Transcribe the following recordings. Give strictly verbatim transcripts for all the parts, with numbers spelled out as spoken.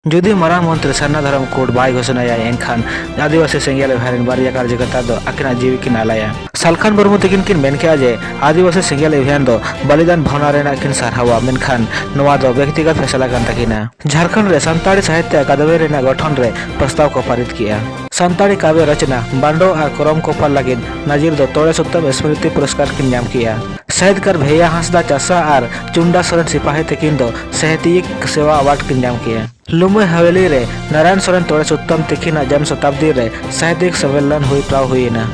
ᱡᱩᱫᱤ ᱢᱟᱨᱟᱝ ᱢᱚᱱᱛᱨᱤ ᱥᱟᱨᱱᱟ ᱫᱷᱚᱨᱚᱢ ᱠᱳᱰ ᱵᱟᱭ ᱜᱷᱳᱥᱚᱱᱟᱭᱟ, ᱮᱱᱠᱷᱟᱱ ᱟᱹᱫᱤᱵᱟᱹᱥᱤ ᱥᱮᱸᱜᱮᱞ ᱮᱵᱷᱮᱱ ᱨᱮᱱ ᱵᱟᱨᱭᱟ ᱠᱟᱨᱡᱚᱠᱚᱨᱛᱟ ᱫᱚ ᱟᱹᱠᱤᱱᱟᱜ ᱡᱤᱣᱤ ᱠᱤᱱ ᱟᱞᱟᱭᱟ᱾ ᱥᱟᱞᱠᱷᱟᱱ ᱢᱩᱨᱢᱩ ᱛᱟᱹᱠᱤᱱ ᱠᱤᱱ ᱢᱮᱱ ᱠᱮᱫᱼᱟ ᱡᱮ ᱟᱹᱫᱤᱵᱟᱹᱥᱤ ᱥᱮᱸᱜᱮᱞ ᱮᱵᱷᱮᱱ ᱫᱚ ᱵᱚᱞᱤᱫᱟᱱ ᱵᱷᱟᱣᱱᱟ ᱨᱮᱱᱟᱜ ᱠᱤᱱ ᱥᱟᱨᱦᱟᱣᱟ, ᱢᱮᱱᱠᱷᱟᱱ ᱱᱚᱣᱟ ᱫᱚ ᱵᱮᱠᱛᱤᱜᱚᱛ ᱯᱷᱮᱥᱞᱟ ᱠᱟᱱ ᱛᱟᱹᱠᱤᱱᱟ᱾ ᱡᱷᱟᱲᱠᱷᱚᱸᱰ ᱨᱮ ᱥᱟᱱᱛᱟᱲᱤ ᱥᱟᱦᱤᱛᱭᱚ ᱟᱠᱟᱫᱮᱢᱤ ᱨᱮᱱᱟᱜ ᱜᱚᱴᱷᱚᱱ ᱨᱮ ᱯᱨᱚᱥᱛᱟᱵ ᱠᱚ ᱯᱟᱨᱤᱛ ᱠᱮᱫᱼᱟ᱾ ᱥᱟᱱᱛᱟᱲᱤ ᱠᱟᱵᱭᱚ ᱨᱚᱪᱚᱱᱟ ᱵᱟᱱᱰᱚ ᱟᱨ ᱠᱚᱨᱚᱢ ᱠᱚᱯᱟᱞ ᱞᱟᱹᱜᱤᱫ ᱱᱟᱡᱤᱨ ᱫᱚ ᱛᱚᱲᱮ ᱥᱩᱛᱟᱹᱢ ᱥᱢᱨᱤᱛᱤ ᱯᱩᱨᱚᱥᱠᱟᱨ ᱠᱤᱱ ᱧᱟᱢ ᱠᱮᱫᱼᱟ᱾ ᱥᱟᱦᱤᱛᱠᱟᱨ ᱵᱷᱮᱭᱟ ᱦᱟᱸᱥᱫᱟ ᱪᱟᱥᱟ ᱟᱨ ᱪᱩᱱᱰᱟ ᱥᱚᱨᱮᱱ ᱥᱤᱯᱟᱦᱤ ᱛᱟᱹᱠᱤᱱ ᱫᱚ ᱥᱟᱦᱤᱛᱭᱤᱠ ᱥᱮᱣᱟ ᱟᱣᱟᱨᱰ ᱠᱤᱱ ᱧᱟᱢ ᱠᱮᱫᱼᱟ᱾ ᱞᱩᱢᱟᱹᱭ ᱦᱟᱣᱮᱞᱤ ᱨᱮ ᱱᱟᱨᱟᱭᱚᱱ ᱥᱚᱨᱮᱱ ᱛᱚᱲᱮ ᱥᱩᱛᱟᱹᱢ ᱛᱤᱠᱤᱱᱟᱜ ᱡᱚᱱᱢ ᱥᱚᱛᱟᱵᱫᱤ ᱨᱮ ᱥᱟᱦᱤᱛᱭᱤᱠ ᱥᱚᱢᱢᱮᱞᱚᱱ ᱦᱩᱭ ᱯᱨᱟᱣ ᱦᱩᱭᱮᱱᱟ᱾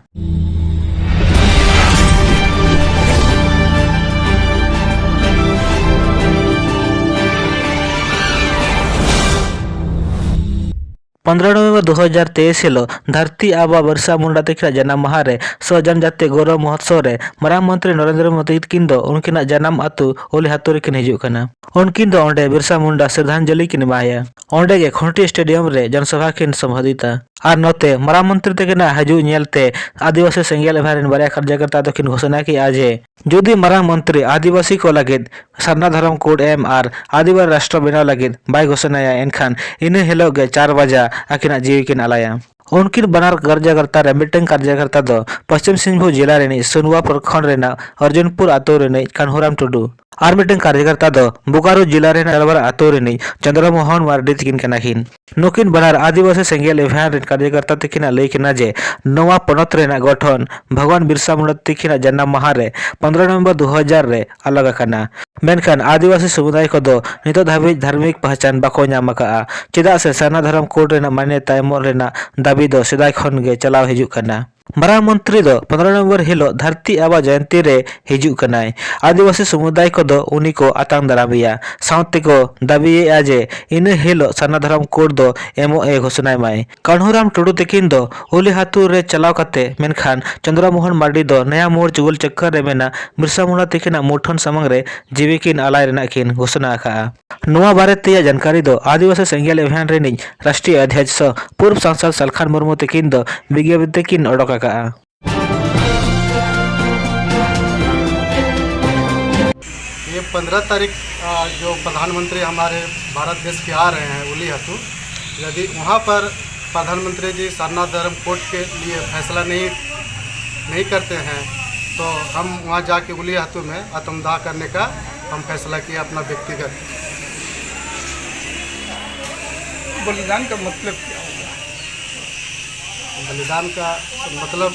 ᱯᱚᱱᱫᱽᱨᱚ ᱱᱚᱵᱷᱮᱢᱵᱚᱨ ᱫᱩ ᱦᱟᱡᱟᱨ ᱛᱮᱭᱤᱥ ᱦᱤᱞᱳᱜ ᱫᱷᱟᱹᱨᱛᱤ ᱟᱵᱟ ᱵᱤᱨᱥᱟ ᱢᱩᱱᱰᱟ ᱛᱟᱹᱠᱤᱱᱟᱜ ᱡᱟᱱᱟᱢ ᱢᱟᱦᱟ ᱨᱮ ᱥᱚ ᱡᱚᱱᱡᱟᱛᱤ ᱜᱚᱣᱨᱚᱵ ᱢᱚᱦᱳᱛᱥᱚᱵ ᱨᱮ ᱢᱟᱨᱟᱝ ᱢᱚᱱᱛᱨᱤ ᱱᱚᱨᱮᱱᱫᱨᱚ ᱢᱳᱫᱤ ᱛᱟᱹᱠᱤᱱ ᱫᱚ ᱩᱱᱠᱤᱱᱟᱜ ᱡᱟᱱᱟᱢ ᱟᱹᱛᱩ ᱩᱞᱤᱦᱟᱛᱩ ᱨᱮᱠᱤᱱ ᱦᱤᱡᱩᱜ ᱠᱟᱱᱟ᱾ ᱩᱱᱠᱤᱱ ᱫᱚ ᱚᱸᱰᱮ ᱵᱤᱨᱥᱟ ᱢᱩᱱᱰᱟ ᱥᱨᱚᱫᱷᱟᱧᱡᱚᱞᱤ ᱠᱤᱱ ᱮᱢᱟᱭᱟ᱾ ᱚᱸᱰᱮ ᱜᱮ ᱠᱷᱩᱱᱴᱤ ᱥᱴᱮᱰᱤᱭᱟᱢ ᱨᱮ ᱡᱚᱱᱥᱚᱵᱷᱟ ᱠᱤᱱ ᱥᱚᱢᱵᱳᱫᱷᱤᱛᱟ᱾ ᱟᱨ ᱱᱚᱛᱮ ᱢᱟᱨᱟᱝ ᱢᱚᱱᱛᱨᱤ ᱛᱟᱹᱠᱤᱱᱟᱜ ᱦᱤᱡᱩᱜ ᱧᱮᱞᱛᱮ ᱟᱹᱫᱤᱵᱟᱹᱥᱤ ᱥᱮᱸᱜᱮᱞ ᱮᱵᱷᱮᱱ ᱨᱮᱱ ᱵᱟᱨᱭᱟ ᱠᱟᱨᱡᱚᱠᱚᱨᱛᱟ ᱫᱚᱠᱤᱱ ᱜᱷᱳᱥᱚᱱᱟ ᱠᱮᱫᱼᱟ ᱡᱮ ᱡᱩᱫᱤ ᱢᱟᱨᱟᱝ ᱢᱚᱱᱛᱨᱤ ᱟᱹᱫᱤᱵᱟᱹᱥᱤ ᱠᱚ ᱞᱟᱹᱜᱤᱫ ᱥᱟᱨᱱᱟ ᱫᱷᱚᱨᱚᱢ ᱠᱳᱰ ᱮᱢ ᱟᱨ ᱟᱹᱫᱤᱵᱟᱹᱥᱤ ᱨᱟᱥᱴᱨᱚ ᱵᱮᱱᱟᱣ ᱞᱟᱹᱜᱤᱫ ᱵᱟᱭ ᱜᱷᱳᱥᱚᱱᱟᱭᱟ, ᱮᱱᱠᱷᱟᱱ ᱤᱱᱟᱹ ᱦᱤᱞᱳᱜ ᱜᱮ ᱪᱟᱨ ᱵᱟᱡᱟ ᱟᱹᱠᱤᱱᱟᱜ ᱡᱤᱣᱤ ᱠᱤᱱ ᱟᱞᱟᱭᱟ᱾ ᱩᱱᱠᱤᱱ ᱵᱟᱱᱟᱨ ᱠᱟᱨᱡᱚᱠᱚᱨᱛᱟ ᱨᱮ ᱢᱤᱫᱴᱟᱝ ᱠᱟᱨᱡᱚᱠᱚᱨᱛᱟ ᱫᱚ ᱯᱚᱥᱪᱤᱢ ᱥᱤᱝᱵᱷᱩᱢ ᱡᱮᱞᱟ ᱨᱤᱱᱤᱡ ᱥᱩᱱᱣᱟ ᱯᱨᱚᱠᱷᱚᱸᱰ ᱨᱮᱱᱟᱜ ᱚᱨᱡᱩᱱᱯᱩᱨ ᱟᱛᱳ ᱨᱤᱱᱤᱡ ᱠᱟᱱᱦᱩᱨᱟᱢ ᱴᱩᱰᱩ ᱟᱨ ᱢᱤᱫᱴᱟᱝ ᱠᱟᱨᱡᱚᱠᱚᱨᱛᱟ ᱫᱚ ᱵᱳᱠᱟᱨᱳ ᱡᱮᱞᱟ ᱨᱮᱱᱟᱜ ᱪᱟᱞᱵᱟᱨ ᱟᱛᱳ ᱨᱤᱱᱤᱡ ᱪᱚᱸᱫᱽᱨᱚ ᱢᱳᱦᱚᱱ ᱢᱟᱨᱰᱤ ᱛᱤᱠᱤᱱ ᱠᱟᱱᱟ ᱠᱤᱱ᱾ ᱱᱩᱠᱤᱱ ᱵᱟᱱᱟᱨ ᱟᱹᱫᱤᱵᱟᱹᱥᱤ ᱥᱮᱸᱜᱮᱞ ᱮᱵᱷᱮᱱ ᱨᱤᱱ ᱠᱟᱨᱡᱚᱠᱚᱨᱛᱟ ᱛᱤᱠᱤᱱᱟᱜ ᱞᱟᱹᱭ ᱠᱟᱱᱟ ᱡᱮ ᱱᱚᱣᱟ ᱯᱚᱱᱚᱛ ᱨᱮᱱᱟᱜ ᱜᱚᱴᱷᱚᱱ ᱵᱷᱚᱜᱚᱵᱟᱱ ᱵᱤᱨᱥᱟ ᱢᱩᱱᱰᱟ ᱛᱤᱠᱤᱱᱟᱜ ᱡᱟᱱᱟᱢ ᱢᱟᱦᱟ ᱨᱮ ᱯᱚᱱᱫᱽᱨᱚ ᱱᱚᱵᱷᱮᱢᱵᱚᱨ ᱫᱩ ᱦᱟᱡᱟᱨ ᱨᱮ ᱟᱞᱟᱜ ᱟᱠᱟᱱᱟ᱾ ᱢᱮᱱᱠᱷᱟᱱ ᱟᱹᱫᱤᱵᱟᱹᱥᱤ ᱥᱚᱢᱩᱫᱟᱭ ᱠᱚᱫᱚ ᱱᱤᱛᱚᱜ ᱫᱷᱟᱹᱵᱤᱡ ᱫᱷᱟᱨᱢᱤᱠ ᱯᱟᱦᱪᱟᱱ ᱵᱟᱠᱚ ᱧᱟᱢ ᱟᱠᱟᱫᱼᱟ, ᱪᱮᱫᱟᱜ ᱥᱮ ᱥᱟᱨᱱᱟ ᱫᱷᱚᱨᱚᱢ ᱠᱳᱰ ᱨᱮᱱᱟᱜ ᱢᱟᱱᱭᱚᱛᱟ ᱮᱢᱚᱜ ᱨᱮᱱᱟᱜ ᱫᱟᱹᱵᱤ ᱫᱚ ᱥᱮᱫᱟᱭ ᱠᱷᱚᱱ ᱜᱮ ᱪᱟᱞᱟᱣ ᱦᱤᱡᱩᱜ ᱠᱟᱱᱟ᱾ ᱢᱟᱨᱟᱝ ᱢᱚᱱᱛᱨᱤ ᱫᱚ ᱯᱚᱱᱫᱽᱨᱚ ᱱᱚᱵᱷᱮᱢᱵᱚᱨ ᱦᱤᱞᱳᱜ ᱫᱷᱟᱹᱨᱛᱤ ᱟᱵᱟ ᱡᱚᱭᱚᱱᱛᱤ ᱨᱮ ᱦᱤᱡᱩᱜ ᱠᱟᱱᱟᱭ᱾ ᱟᱹᱫᱤᱵᱟᱹᱥᱤ ᱥᱚᱢᱩᱫᱟᱭ ᱠᱚᱫᱚ ᱩᱱᱤ ᱠᱚ ᱟᱛᱟᱝ ᱫᱟᱨᱟᱢᱮᱭᱟ᱾ ᱥᱟᱶᱛᱮ ᱠᱚ ᱫᱟᱹᱵᱤᱭᱮᱫᱼᱟ ᱡᱮ ᱤᱱᱟᱹ ᱦᱤᱞᱳᱜ ᱥᱟᱨᱱᱟ ᱫᱷᱚᱨᱚᱢ ᱠᱳᱰ ᱫᱚ ᱮᱢᱚᱜ ᱮ ᱜᱷᱳᱥᱚᱱᱟᱭ ᱢᱟᱭ᱾ ᱠᱟᱱᱦᱩᱨᱟᱢ ᱴᱩᱰᱩ ᱛᱤᱠᱤᱱ ᱫᱚ ᱩᱞᱤᱦᱟᱛᱩ ᱨᱮ ᱪᱟᱞᱟᱣ ᱠᱟᱛᱮ, ᱢᱮᱱᱠᱷᱟᱱ ᱪᱚᱸᱫᱽᱨᱚ ᱢᱳᱦᱚᱱ ᱢᱟᱨᱰᱤ ᱫᱚ ᱱᱚᱭᱟ ᱢᱳᱲ ᱪᱩᱜᱚᱞ ᱪᱚᱠᱠᱚᱨ ᱨᱮ ᱢᱮᱱᱟᱜ ᱵᱤᱨᱥᱟ ᱢᱩᱱᱰᱟ ᱛᱤᱠᱤᱱᱟᱜ ᱢᱩᱴᱷᱟᱹᱱ ᱥᱟᱢᱟᱝ ᱨᱮ ᱡᱤᱣᱤ ᱠᱤᱱ ᱟᱞᱟᱭ ᱨᱮᱱᱟᱜ ᱠᱤᱱ ᱜᱷᱳᱥᱚᱱᱟ ᱟᱠᱟᱫᱼᱟ᱾ ᱱᱚᱣᱟ ᱵᱟᱨᱮ ᱛᱮᱭᱟᱜ ᱡᱟᱱᱠᱟᱨᱤ ᱫᱚ ᱟᱹᱫᱤᱵᱟᱹᱥᱤ ᱥᱮᱸᱜᱮᱞ ᱮᱵᱷᱮᱱ ᱨᱤᱱᱤᱡ ᱨᱟᱥᱴᱨᱤᱭᱚ ᱚᱫᱷᱭᱚᱠᱥᱚ ᱯᱩᱨᱵ ᱥᱟᱝᱥᱚᱫ ᱥᱟᱞᱠᱷᱟᱱ ᱢᱩᱨᱢᱩ ᱛᱤᱠᱤᱱ ᱫᱚ ᱵᱤᱜᱽᱭᱟᱯᱚᱛᱤ ᱠᱤᱱ ᱚᱰᱚᱠ ᱟᱠᱟᱫᱼᱟ᱾ ये पंद्रह तारीख, अ, जो प्रधानमंत्री हमारे भारत देश के आ रहे हैं उली हाथू, यदि वहाँ पर प्रधानमंत्री जी सरना धर्म कोड के लिए फैसला नहीं, नहीं करते हैं, तो हम वहाँ जाके उली हाथू में आत्मदाह करने का हम फैसला किया अपना व्यक्तिगत। बलिदान का मतलब क्या होगा? बलिदान का मतलब,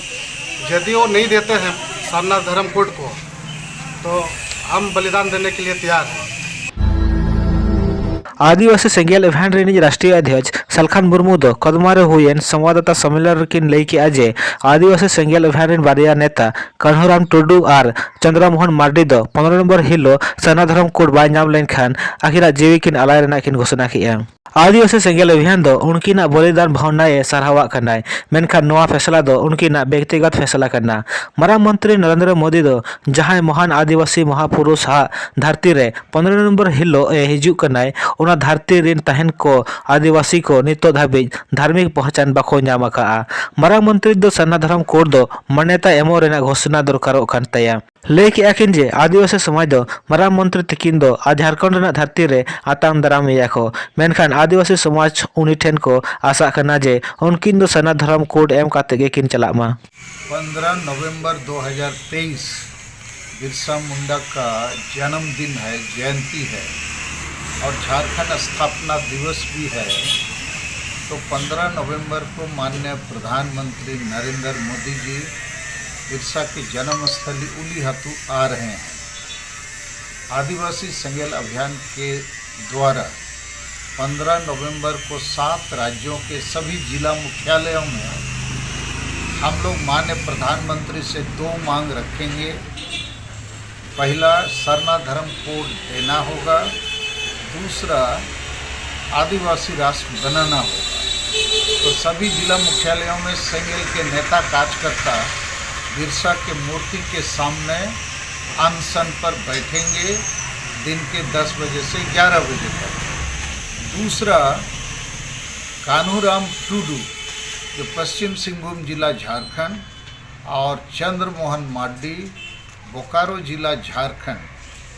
यदि वो नहीं देते हैं सरना धर्म कोड को, तो हम बलिदान देने के लिए तैयार हैं। ᱟᱹᱫᱤᱵᱟᱹᱥᱤ ᱥᱮᱸᱜᱮᱞ ᱮᱵᱷᱮᱱ ᱨᱤᱱᱤᱡ ᱨᱟᱥᱴᱨᱤᱭᱚ ᱚᱫᱷᱭᱚᱠᱥ ᱥᱟᱞᱠᱷᱟᱱ ᱢᱩᱨᱢᱩ ᱫᱚ ᱠᱚᱫᱢᱟ ᱨᱮ ᱦᱩᱭᱮᱱ ᱥᱚᱢᱵᱟᱫᱟᱛᱟ ᱥᱚᱢᱢᱮᱞᱚᱱ ᱨᱮᱠᱤᱱ ᱞᱟᱹᱭ ᱠᱮᱫᱼᱟ ᱡᱮ ᱟᱹᱫᱤᱵᱟᱹᱥᱤ ᱥᱮᱸᱜᱮᱞ ᱮᱵᱷᱮᱱ ᱨᱤᱱ ᱵᱟᱨᱭᱟ ᱱᱮᱛᱟ ᱠᱟᱹᱱᱦᱩᱨᱟᱢ ᱴᱩᱰᱩ ᱟᱨ ᱪᱚᱱᱫᱨᱚ ᱢᱳᱦᱚᱱ ᱢᱟᱨᱰᱤ ᱫᱚ ᱯᱚᱱᱨᱚ ᱱᱚᱢᱵᱚᱨ ᱦᱤᱞᱳᱜ ᱥᱟᱨᱱᱟ ᱫᱷᱚᱨᱚᱢ ᱠᱳᱰ ᱵᱟᱭ ᱧᱟᱢ ᱞᱮᱱᱠᱷᱟᱱ ᱟᱹᱠᱤᱱᱟᱜ ᱡᱤᱣᱤ ᱠᱤᱱ ᱟᱞᱟᱭ ᱨᱮᱱᱟᱜ ᱠᱤᱱ ᱜᱷᱳᱥᱚᱱᱟ ᱠᱮᱫᱼᱟ᱾ ᱟᱹᱫᱤᱵᱟᱹᱥᱤ ᱥᱮᱸᱜᱮᱞ ᱮᱵᱷᱮᱱ ᱫᱚ ᱩᱱᱠᱤᱱᱟᱜ ᱵᱚᱞᱤᱫᱟᱱ ᱵᱷᱟᱵᱽᱱᱟ ᱮ ᱥᱟᱨᱦᱟᱣᱟᱜ ᱠᱟᱱᱟᱭ, ᱢᱮᱱᱠᱷᱟᱱ ᱱᱚᱣᱟ ᱯᱷᱮᱥᱞᱟ ᱫᱚ ᱩᱱᱠᱤᱱᱟᱜ ᱵᱮᱠᱛᱤᱜᱚᱛ ᱯᱷᱮᱥᱞᱟ ᱠᱟᱱᱟ᱾ ᱢᱟᱨᱟᱝ ᱢᱚᱱᱛᱨᱤ ᱱᱚᱨᱮᱱᱫᱨᱚ ᱢᱳᱫᱤ ᱫᱚ ᱡᱟᱦᱟᱸᱭ ᱢᱚᱦᱟᱱ ᱟᱹᱫᱤᱵᱟᱹᱥᱤ ᱢᱚᱦᱟᱯᱩᱨᱩᱥ ᱟᱜ ᱫᱷᱟᱹᱨᱛᱤ ᱨᱮ ᱯᱚᱱᱨᱚ ᱱᱚᱢᱵᱚᱨ ᱦᱤᱞᱳᱜ ᱮ ᱦᱤᱡᱩᱜ ᱠᱟᱱᱟᱭ, ᱚᱱᱟ ᱫᱷᱟᱹᱨᱛᱤ ᱨᱤᱱ ᱛᱟᱦᱮᱱ ᱠᱚ ᱟᱹᱫᱤᱵᱟᱹᱥᱤ ᱠᱚ ᱱᱤᱛᱚᱜ ᱫᱷᱟᱹᱵᱤᱡ ᱫᱷᱟᱨᱢᱤᱠ ᱯᱚᱦᱪᱟᱱ ᱵᱟᱠᱚ ᱧᱟᱢ ᱟᱠᱟᱫᱼᱟ᱾ ᱢᱟᱨᱟᱝ ᱢᱚᱱᱛᱨᱤ ᱫᱚ ᱥᱟᱨᱱᱟ ᱫᱷᱚᱨᱚᱢ ᱠᱳᱰ ᱫᱚ ᱢᱟᱱᱭᱚᱛᱟ ᱮᱢᱚᱜ ᱨᱮᱱᱟᱜ ᱜᱷᱳᱥᱚᱱᱟ ᱫᱚᱨᱠᱟᱨᱚᱜ ᱠᱟᱱ ᱛᱟᱭᱟ᱾ ᱞᱟᱹᱭ ᱠᱮᱫᱼᱟ ᱠᱤᱱ ᱡᱮ ᱟᱹᱫᱤᱵᱟᱹᱥᱤ ᱥᱚᱢᱟᱡᱽ ᱫᱚ ᱢᱟᱨᱟᱝ ᱢᱚᱱᱛᱨᱤ ᱛᱤᱠᱤᱱ ᱫᱚ ᱟᱨ ᱡᱷᱟᱲᱠᱷᱚᱸᱰ ᱨᱮᱱᱟᱜ ᱫᱷᱟᱹᱨᱛᱤ ᱨᱮ ᱟᱛᱟᱝ ᱫᱟᱨᱟᱢ ᱮᱭᱟ ᱠᱚ, ᱢᱮᱱᱠᱷᱟᱱ ᱟᱹᱫᱤᱵᱟᱹᱥᱤ ᱥᱚᱢᱟᱡᱽ ᱩᱱᱤ ᱴᱷᱮᱱ ᱠᱚ ᱟᱥᱟᱜ ᱠᱟᱱᱟ ᱡᱮ ᱩᱱᱠᱤᱱ ᱫᱚ ᱥᱟᱨᱱᱟ ᱫᱷᱚᱨᱚᱢ ᱠᱳᱰ ᱮᱢ ᱠᱟᱛᱮ ᱜᱮᱠᱤᱱ ᱪᱟᱞᱟᱜ ᱢᱟ᱾ पंद्रह नवंबर दो हज़ार तेईस बिरसा मुंडा का जन्मदिन है, जयंती है और झारखंड स्थापना दिवस भी है। तो पंद्रह नवंबर को माननीय प्रधानमंत्री नरेंद्र मोदी जी बिरसा के जन्मस्थली उलीहातू आ रहे हैं। आदिवासी सेंगेल अभियान के द्वारा पंद्रह नवंबर को सात राज्यों के सभी जिला मुख्यालयों में हम लोग माननीय प्रधानमंत्री से दो मांग रखेंगे। पहला, सरना धर्म कोड देना होगा, दूसरा, आदिवासी राष्ट्र बनाना होगा। तो सभी जिला मुख्यालयों में सेंगेल के नेता कार्यकर्ता बिरसा के मूर्ति के सामने अनशन पर बैठेंगे दिन के दस बजे से ग्यारह बजे तक। दूसरा, कान्हूराम टुडू, जो पश्चिम सिंहभूम जिला झारखंड, और चंद्रमोहन माड्डी, बोकारो जिला झारखंड,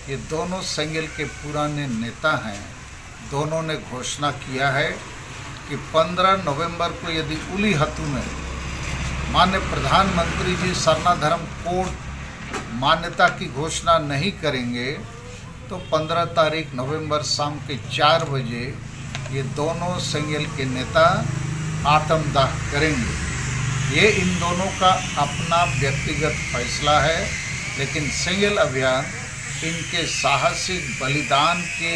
ये दोनों सेंगेल के पुराने नेता हैं। दोनों ने घोषणा किया है कि पन्द्रह नवंबर को यदि उली हतु में माननीय प्रधानमंत्री जी सरना धर्म कोड मान्यता की घोषणा नहीं करेंगे, तो पन्द्रह तारीख नवंबर शाम के चार बजे ये दोनों सेंगेल के नेता आत्मदाह करेंगे। ये इन दोनों का अपना व्यक्तिगत फैसला है, लेकिन सेंगेल अभियान इनके साहसिक बलिदान के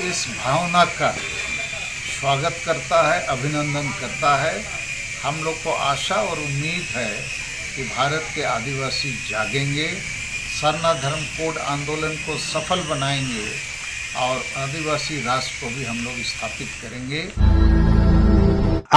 इस भावना का स्वागत करता है, अभिनंदन करता है। हम लोग को आशा और उम्मीद है कि भारत के आदिवासी जागेंगे, सरना धर्म कोड आंदोलन को सफल बनाएंगे और आदिवासी राष्ट्र को भी हम लोग स्थापित करेंगे।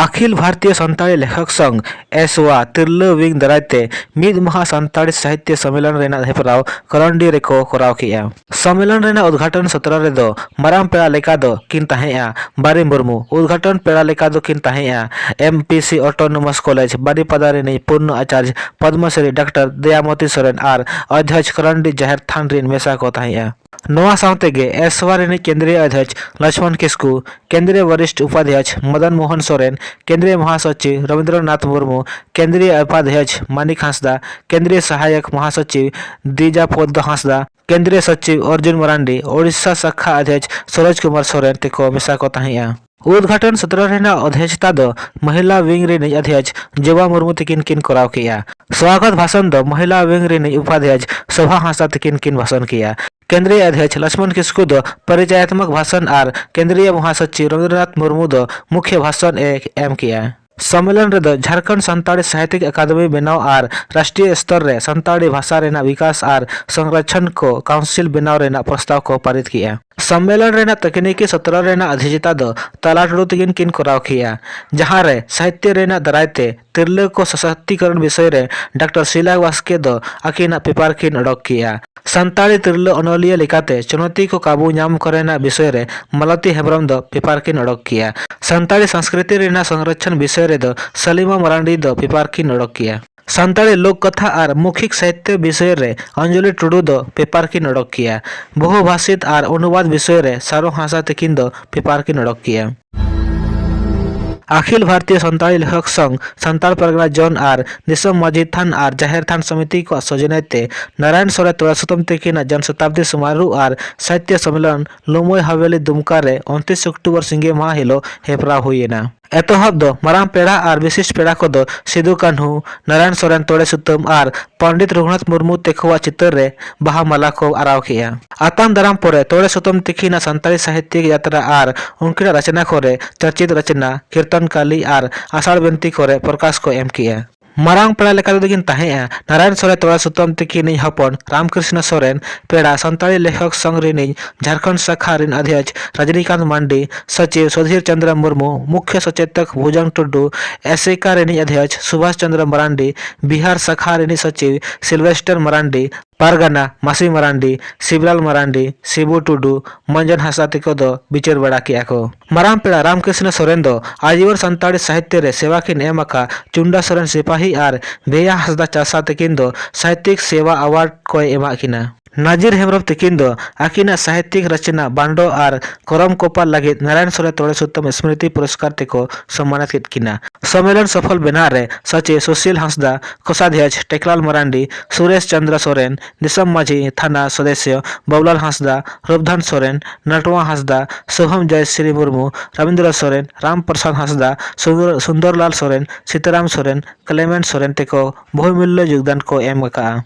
ᱟᱠᱷᱤᱞ ᱵᱷᱟᱨᱛᱤᱭᱚ ᱥᱟᱱᱛᱟᱲᱤ ᱞᱮᱠᱷᱚᱠ ᱥᱚᱝᱜᱷ, ᱮᱥᱣᱟ, ᱛᱤᱨᱞᱟᱹ ᱣᱤᱝ ᱫᱟᱨᱟᱭ ᱛᱮ ᱢᱤᱫ ᱢᱟᱦᱟ ᱥᱟᱱᱛᱟᱲᱤ ᱥᱟᱦᱤᱛᱭᱚ ᱥᱚᱢᱢᱮᱞᱚᱱ ᱨᱮᱱᱟᱜ ᱦᱮᱯᱨᱟᱣ ᱠᱚᱨᱚᱱᱰᱤ ᱨᱮᱠᱚ ᱠᱚᱨᱟᱣ ᱠᱮᱫᱼᱟ᱾ ᱥᱚᱢᱢᱮᱞᱚᱱ ᱨᱮᱱᱟᱜ ᱩᱫᱽᱜᱷᱟᱴᱚᱱ ᱥᱚᱛᱨᱚ ᱨᱮᱫᱚ ᱢᱟᱨᱟᱝ ᱯᱮᱲᱟ ᱞᱮᱠᱟ ᱫᱚ ᱠᱤᱱ ᱛᱟᱦᱮᱸᱜᱼᱟ ᱵᱟᱨᱤ ᱢᱩᱨᱢᱩ, ᱩᱫᱽᱜᱷᱟᱴᱚᱱ ᱯᱮᱲᱟ ᱞᱮᱠᱟ ᱫᱚ ᱠᱤᱱ ᱛᱟᱦᱮᱸᱜᱼᱟ M P C autonomous college ᱵᱟᱨᱤᱯᱟᱫᱟ ᱨᱤᱱᱤᱡ ᱯᱩᱨᱱᱚ ᱟᱪᱟᱨᱡᱽ ᱯᱚᱫᱽᱢᱚᱥᱨᱤ ᱰᱟᱠᱛᱟᱨ ᱫᱮᱭᱟᱢᱚᱛᱤ ᱥᱚᱨᱮᱱ ᱟᱨ ᱚᱫᱷᱭᱚᱠᱷ ᱠᱚᱨᱚᱱᱰᱤ ᱡᱟᱦᱮᱨ ᱛᱷᱟᱱ ᱨᱤᱱ ᱢᱮᱥᱟ ᱠᱚ ᱛᱟᱦᱮᱸᱜᱼᱟ᱾ ᱱᱚᱣᱟ ᱥᱟᱶ ᱛᱮᱜᱮ ᱮᱥᱣᱟ ᱨᱤᱱᱤᱡ ᱠᱮᱱᱫᱨᱤᱭᱚ ᱚᱫᱷᱭᱚᱠᱷ ᱞᱚᱪᱷᱢᱚᱱ ᱠᱤᱥᱠᱩ, ᱠᱮᱱᱫᱨᱤᱭᱚ ᱵᱚᱨᱤᱥᱴᱷ ᱩᱯᱟᱫᱷᱭᱚᱠᱷ ᱢᱚᱫᱚᱱ ᱢᱳᱦᱚᱱ ᱥᱚᱨᱮᱱ, ᱠᱮᱱᱫᱨᱤᱭᱚ ᱢᱚᱦᱟᱥᱚᱪᱤᱵᱽ ᱨᱚᱵᱤᱱᱫᱨᱚᱱᱟᱛᱷ ᱢᱩᱨᱢᱩ, ᱠᱮᱱᱫᱨᱤᱭᱚ ᱩᱯᱟᱫᱷᱭᱚᱠᱷ ᱢᱟᱱᱤᱠ ᱦᱟᱸᱥᱫᱟ, ᱠᱮᱱᱫᱨᱤᱭᱚ ᱥᱚᱦᱟᱭᱚᱠ ᱢᱚᱦᱟᱥᱚᱪᱤᱵᱽ ᱫᱤᱡᱟᱯᱚᱫ ᱦᱟᱸᱥᱫᱟ, ᱠᱮᱱᱫᱨᱤᱭᱚ ᱥᱚᱪᱤᱵᱽ ᱚᱨᱡᱩᱱ ᱢᱟᱨᱟᱱᱰᱤ, ᱳᱰᱤᱥᱟ ᱥᱟᱠᱷᱟ ᱚᱫᱷᱭᱚᱠᱷ ᱥᱚᱨᱚᱡᱽ ᱠᱩᱢᱟᱨ ᱥᱚᱨᱮᱱ ᱛᱮᱠᱚ ᱢᱮᱥᱟ ᱠᱚ ᱛᱟᱦᱮᱸᱫᱼᱟ᱾ ᱩᱫᱽᱜᱷᱟᱴᱚᱱ ᱥᱚᱛᱨᱚ ᱨᱮᱱᱟᱜ ᱚᱫᱷᱭᱚᱠᱷᱚᱛᱟ ᱫᱚ ᱢᱚᱦᱤᱞᱟ ᱣᱤᱝ ᱨᱤᱱᱤᱡ ᱚᱫᱷᱭᱚᱠᱷ ᱡᱚᱵᱟ ᱢᱩᱨᱢᱩ ᱛᱤᱠᱤᱱ ᱠᱤᱱ ᱠᱚᱨᱟᱣ ᱠᱮᱫᱼᱟ᱾ ᱥᱣᱟᱜᱚᱛ ᱵᱷᱟᱥᱚᱱ ᱫᱚ ᱢᱚᱦᱤᱞᱟ ᱣᱤᱝ ᱨᱤᱱᱤᱡ ᱩᱯᱟᱫᱷᱭᱚᱠᱷ ᱥᱳᱵᱷᱟ ᱦᱟᱸᱥᱫᱟ ᱛᱤᱠᱤᱱ ᱠᱤᱱ ᱵᱷᱟᱥᱚᱱ ᱠᱮᱫᱼᱟ᱾ ᱠᱮᱱᱫᱨᱤᱭᱚ ᱚᱫᱷᱭᱚᱠᱷ ᱞᱚᱪᱷᱢᱚᱱ ᱠᱤᱥᱠᱩ ᱫᱚ ᱯᱚᱨᱤᱪᱟᱭᱟᱛᱢᱚᱠ ᱵᱷᱟᱥᱚᱱ ᱟᱨ ᱠᱮᱱᱫᱨᱤᱭᱚ ᱢᱚᱦᱟᱥᱚᱪᱤᱵᱽ ᱨᱚᱵᱤᱱᱫᱨᱚᱱᱟᱛᱷ ᱢᱩᱨᱢᱩ ᱫᱚ ᱢᱩᱠᱷᱭᱚ ᱵᱷᱟᱥᱚᱱ ᱮ ᱮᱢ ᱠᱮᱫᱼᱟ᱾ ᱥᱚᱢᱢᱮᱞᱚᱱ ᱨᱮᱫᱚ ᱡᱷᱟᱲᱠᱷᱚᱸᱰ ᱥᱟᱱᱛᱟᱲᱤ ᱥᱟᱦᱤᱛᱭᱤᱠ ᱟᱠᱟᱫᱮᱢᱤ ᱵᱮᱱᱟᱣ ᱟᱨ ᱨᱟᱥᱴᱨᱤᱭᱚ ᱥᱛᱚᱨ ᱨᱮ ᱥᱟᱱᱛᱟᱲᱤ ᱵᱷᱟᱥᱟ ᱨᱮᱱᱟᱜ ᱵᱤᱠᱟᱥ ᱟᱨ ᱥᱚᱝᱨᱚᱠᱷᱚᱱ ᱠᱚ ᱠᱟᱣᱩᱱᱥᱤᱞ ᱵᱮᱱᱟᱣ ᱨᱮᱱᱟᱜ ᱯᱨᱚᱥᱛᱟᱵ ᱠᱚ ᱯᱟᱨᱤᱛ ᱠᱮᱫᱼᱟ᱾ ᱥᱚᱢᱢᱮᱞᱚᱱ ᱨᱮᱱᱟᱜ ᱛᱟᱹᱠᱱᱤᱠᱤ ᱥᱚᱛᱨᱚ ᱨᱮᱱᱟᱜ ᱚᱫᱷᱤᱡᱮᱛᱟ ᱫᱚ ᱛᱟᱞᱟ ᱴᱩᱰᱩ ᱛᱤᱠᱤᱱ ᱠᱤᱱ ᱠᱚᱨᱟᱣ ᱠᱮᱫᱼᱟ, ᱡᱟᱦᱟᱸ ᱨᱮ ᱥᱟᱦᱤᱛᱭᱚ ᱨᱮᱱᱟᱜ ᱫᱟᱨᱟᱭ ᱛᱮ ᱛᱤᱨᱞᱟᱹ ᱠᱚ ᱥᱚᱥᱚᱠᱛᱤᱠᱚᱨᱚᱱ ᱵᱤᱥᱚᱭ ᱨᱮ ᱰᱟᱠᱛᱟᱨ ᱥᱤᱞᱟ ᱵᱟᱥᱠᱮ ᱫᱚ ᱟᱹᱠᱤᱱᱟᱜ ᱯᱮᱯᱟᱨ ᱠᱤᱱ ᱚᱰᱚᱠ ᱠᱮᱫᱼᱟ᱾ ᱥᱟᱱᱛᱟᱲᱤ ᱛᱤᱨᱞᱟᱹ ᱚᱱᱚᱞᱤᱭᱟᱹ ᱞᱮᱠᱟᱛᱮ ᱪᱩᱱᱚᱛᱤ ᱠᱚ ᱠᱟᱵᱩ ᱧᱟᱢ ᱠᱚᱨᱮᱱᱟᱜ ᱵᱤᱥᱚᱭ ᱨᱮ ᱢᱟᱞᱚᱛᱤ ᱦᱮᱢᱵᱽᱨᱚᱢ ᱫᱚ ᱯᱮᱯᱟᱨ ᱠᱤᱱ ᱚᱰᱚᱠ ᱠᱮᱫᱼᱟ᱾ ᱥᱟᱱᱛᱟᱲᱤ ᱥᱚᱝᱥᱠᱨᱤᱛᱤ ᱨᱮᱱᱟᱜ ᱥᱚᱝᱨᱚᱠᱷᱚᱱ ᱵᱤᱥᱚᱭ ᱨᱮᱫᱚ ᱥᱟᱞᱤᱢᱟ ᱢᱟᱨᱟᱱᱰᱤ ᱫᱚ ᱯᱮᱯᱟᱨ ᱠᱤᱱ ᱚᱰᱚᱠ ᱠᱮᱫᱼᱟ᱾ ᱥᱟᱱᱛᱟᱲᱤ ᱞᱳᱠ ᱠᱟᱛᱷᱟ ᱟᱨ ᱢᱚᱠᱷᱤᱠ ᱥᱟᱦᱤᱛᱭᱚ ᱵᱤᱥᱚᱭ ᱨᱮ ᱚᱧᱡᱚᱞᱤ ᱴᱩᱰᱩ ᱫᱚ ᱯᱮᱯᱟᱨ ᱠᱤᱱ ᱚᱰᱚᱠ ᱠᱮᱭᱟ᱾ ᱵᱚᱦᱩ ᱵᱷᱟᱥᱤᱛ ᱟᱨ ᱚᱱᱩᱵᱟᱫ ᱵᱤᱥᱚᱭ ᱨᱮ ᱥᱟᱨᱚ ᱦᱟᱸᱥᱫᱟ ᱛᱤᱠᱤᱱ ᱫᱚ ᱯᱮᱯᱟᱨ ᱠᱤᱱ ᱚᱰᱚᱠ ᱠᱮᱭᱟ᱾ ᱟᱠᱷᱤᱞ ᱵᱷᱟᱨᱛᱤᱭᱚ ᱥᱟᱱᱛᱟᱲᱤ ᱞᱮᱠᱷᱚᱠ ᱥᱚᱝᱜᱷ, ᱥᱟᱱᱛᱟᱲ ᱯᱟᱨᱜᱟᱱᱟ ᱡᱚᱱ ᱟᱨ ᱫᱤᱥᱚᱢ ᱢᱟᱹᱡᱷᱤ ᱛᱷᱟᱱ ᱟᱨ ᱡᱟᱦᱮᱨ ᱛᱷᱟᱱ ᱥᱚᱢᱤᱛᱤ ᱠᱚᱣᱟᱜ ᱥᱚᱡᱚᱱᱟᱭ ᱛᱮ ᱱᱟᱨᱟᱭᱚᱱ ᱥᱚᱨᱮᱱ ᱛᱚᱲᱮ ᱥᱩᱛᱟᱹᱢ ᱛᱤᱠᱤᱱᱟᱜ ᱡᱚᱱ ᱥᱚᱛᱟᱵᱫᱤ ᱥᱚᱢᱟᱨᱳᱦ ᱟᱨ ᱥᱟᱦᱤᱛᱭᱚ ᱥᱚᱢᱢᱮᱞᱚᱱ ᱞᱩᱢᱳᱭ ᱦᱟᱵᱮᱞᱤ ᱫᱩᱢᱠᱟ ᱨᱮ ᱩᱱᱛᱨᱤᱥ ᱚᱠᱴᱳᱵᱚᱨ ᱥᱤᱸᱜᱮ ᱢᱟᱦᱟ ᱦᱤᱞᱳᱜ ᱦᱮᱯᱨᱟᱣ ᱦᱩᱭ ᱮᱱᱟ᱾ ᱮᱛᱚᱦᱚᱵ ᱫᱚ ᱢᱟᱨᱟᱝ ᱯᱮᱲᱟ ᱟᱨ ᱵᱤᱥᱤᱥᱴ ᱯᱮᱲᱟ ᱠᱚᱫᱚ ᱥᱤᱫᱩ ᱠᱟᱹᱱᱦᱩ, ᱱᱟᱨᱟᱭᱚᱱ ᱥᱚᱨᱮᱱ ᱛᱚᱲᱮ ᱥᱩᱛᱟᱹᱢ ᱟᱨ ᱯᱚᱱᱰᱤᱛ ᱨᱚᱜᱷᱩᱱᱟᱛᱷ ᱢᱩᱨᱢᱩ ᱛᱮᱠᱚᱣᱟᱜ ᱪᱤᱛᱟᱹᱨ ᱨᱮ ᱵᱟᱦᱟ ᱢᱟᱞᱟ ᱠᱚ ᱟᱨᱟᱣ ᱠᱮᱜᱼᱟ᱾ ᱟᱛᱟᱝ ᱫᱟᱨᱟᱢ ᱯᱚᱨᱮ ᱛᱚᱲᱮ ᱥᱩᱛᱟᱹᱢ ᱛᱤᱠᱤᱱᱟᱜ ᱥᱟᱱᱛᱟᱲᱤ ᱥᱟᱦᱤᱛᱭᱤᱠ ᱡᱟᱛᱨᱟ ᱟᱨ ᱩᱱᱠᱤᱱᱟᱜ ᱨᱚᱪᱚᱱᱟ ᱠᱚᱨᱮ ᱪᱚᱨᱪᱤᱛ ᱨᱚᱪᱚᱱᱟ, ᱠᱤᱨᱛᱚᱱ ᱠᱟᱞᱤ ᱟᱨ ᱟᱥᱟᱲ ᱵᱤᱱᱛᱤ ᱠᱚᱨᱮ ᱯᱨᱚᱠᱟᱥ ᱠᱚ ᱮᱢ ᱠᱮᱜᱼᱟ᱾ ᱢᱟᱨᱟᱝ ᱯᱮᱲᱟ ᱞᱮᱠᱟ ᱛᱮᱫᱚ ᱠᱤᱱ ᱛᱟᱦᱮᱸᱜᱼᱟ ᱱᱟᱨᱟᱭᱚᱱ ᱥᱚᱨᱮᱱ ᱛᱚᱲᱮ ᱥᱩᱛᱟᱹᱢ ᱛᱤᱠᱤᱱᱤᱡ ᱦᱚᱯᱚᱱ ᱨᱟᱢᱠᱨᱤᱥᱱᱚ ᱥᱚᱨᱮᱱ, ᱯᱮᱲᱟ ᱥᱟᱱᱛᱟᱲᱤ ᱞᱮᱠᱷᱚᱠ ᱥᱚᱝᱜᱷ ᱨᱤᱱᱤᱡ ᱡᱷᱟᱲᱠᱷᱚᱸᱰ ᱥᱟᱠᱷᱟ ᱨᱤᱱ ᱚᱫᱷᱭᱚᱠᱷ ᱨᱟᱡᱽᱱᱤᱠᱟᱱᱛ ᱢᱟᱱᱰᱤ, ᱥᱚᱪᱤᱵᱽ ᱥᱩᱫᱷᱤᱨ ᱪᱚᱸᱫᱽᱨᱚ ᱢᱩᱨᱢᱩ, ᱢᱩᱠᱷᱭᱚ ᱥᱚᱪᱮᱛᱚᱠ ᱵᱷᱩᱡᱚᱝ ᱴᱩᱰᱩ, ᱮᱥᱮᱠᱟ ᱨᱤᱱᱤᱡ ᱚᱫᱷᱭᱚᱠᱷ ᱥᱩᱵᱷᱟᱥ ᱪᱚᱸᱫᱽᱨᱚ ᱢᱟᱨᱟᱱᱰᱤ, ᱵᱤᱦᱟᱨ ᱥᱟᱠᱷᱟ ᱨᱤᱱᱤᱡ ᱥᱚᱪᱤᱵᱽ ᱥᱤᱞᱵᱷᱮᱥᱴᱟᱨ ᱢᱟᱨᱟᱱᱰᱤ, ᱯᱟᱨᱜᱟᱱᱟ ᱢᱟᱹᱥᱤ ᱢᱟᱨᱟᱱᱰᱤ, ᱥᱤᱵᱽᱞᱟᱞ ᱢᱟᱨᱟᱱᱰᱤ, ᱥᱤᱵᱩ ᱴᱩᱰᱩ, ᱢᱚᱸᱡᱚᱱ ᱦᱟᱸᱥᱫᱟ ᱛᱮᱠᱚ ᱫᱚ ᱵᱤᱪᱟᱹᱨ ᱵᱟᱲᱟ ᱠᱮᱜᱼᱟ ᱠᱚ᱾ ᱢᱟᱨᱟᱝ ᱯᱮᱲᱟ ᱨᱟᱢᱠᱨᱤᱥᱱᱚ ᱥᱚᱨᱮᱱ ᱫᱚ ᱟᱡᱤᱵᱚᱱ ᱥᱟᱱᱛᱟᱲᱤ ᱥᱟᱦᱤᱛᱭᱚ ᱨᱮ ᱥᱮᱵᱟ ᱠᱤᱱ ᱮᱢ ᱟᱠᱟᱫ ᱪᱩᱱᱰᱟ ᱥᱚᱨᱮᱱ ᱥᱤᱯᱟᱦᱤ ᱟᱨ ᱵᱮᱭᱟ ᱦᱟᱸᱥᱫᱟ ᱪᱟᱥᱟ ᱛᱤᱠᱤᱱ ᱫᱚ ᱥᱟᱦᱤᱛᱭᱤᱠ ᱥᱮᱵᱟ ᱟᱣᱟᱨᱰ ᱠᱚᱭ ᱮᱢᱟᱜ ᱠᱤᱱᱟ᱾ ᱱᱟᱡᱤᱨ ᱦᱮᱢᱵᱽᱨᱚᱢ ᱛᱤᱠᱤᱱ ᱫᱚ ᱟᱹᱠᱤᱱᱟᱜ ᱥᱟᱦᱤᱛᱭᱤᱠ ᱨᱚᱪᱚᱱᱟ ᱵᱟᱱᱰᱚ ᱟᱨ ᱠᱚᱨᱚᱢ ᱠᱚᱯᱟᱞ ᱞᱟᱹᱜᱤᱫ ᱱᱟᱨᱟᱭᱚᱱ ᱥᱚᱨᱮᱱ ᱛᱚᱲᱮ ᱥᱩᱛᱟᱹᱢ ᱥᱢᱨᱤᱛᱤ ᱯᱩᱨᱚᱥᱠᱟᱨ ᱛᱮᱠᱚ ᱥᱚᱢᱢᱟᱱᱤᱛ ᱠᱮᱫ ᱠᱤᱱᱟ᱾ ᱥᱚᱢᱢᱮᱞᱚᱱ ᱥᱚᱯᱷᱚᱞ ᱵᱮᱱᱟᱣ ᱨᱮ ᱥᱚᱪᱤᱵᱽ ᱥᱩᱥᱤᱞ ᱦᱟᱸᱥᱫᱟ, ᱠᱳᱥᱟᱫᱷᱭᱚᱠᱷ ᱴᱮᱠᱞᱟᱞ ᱢᱟᱨᱟᱱᱰᱤ, ᱥᱩᱨᱮᱥ ᱪᱚᱸᱫᱽᱨᱚ ᱥᱚᱨᱮᱱ, ᱫᱤᱥᱚᱢ ᱢᱟᱹᱡᱷᱤ ᱛᱷᱟᱱᱟ ᱥᱚᱫᱚᱥᱭᱚ ᱵᱟᱵᱩᱞᱟᱞ ᱦᱟᱸᱥᱫᱟ, ᱨᱩᱯᱫᱷᱚᱱ ᱥᱚᱨᱮᱱ, ᱱᱟᱴᱣᱟ ᱦᱟᱸᱥᱫᱟ, ᱥᱩᱵᱷᱚᱢ ᱡᱚᱭ ᱥᱨᱤ ᱢᱩᱨᱢᱩ, ᱨᱟᱵᱤᱱᱫᱨᱚ ᱥᱚᱨᱮᱱ, ᱨᱟᱢ ᱯᱨᱚᱥᱟᱫᱽ ᱦᱟᱸᱥᱫᱟ, ᱥᱩᱱᱫᱚᱨ-, ᱥᱩᱱᱫᱚᱨᱞᱟᱞ ᱥᱚᱨᱮᱱ, ᱥᱤᱛᱟᱨᱟᱢ ᱥᱚᱨᱮᱱ, ᱠᱞᱮᱢᱮᱱᱴ ᱥᱚᱨᱮᱱ ᱛᱮᱠᱚ ᱵᱚᱦᱩᱢᱩᱞᱞᱚ ᱡᱳᱜᱽᱫᱟᱱ ᱠᱚ ᱮᱢ ᱟᱠᱟᱫᱼᱟ᱾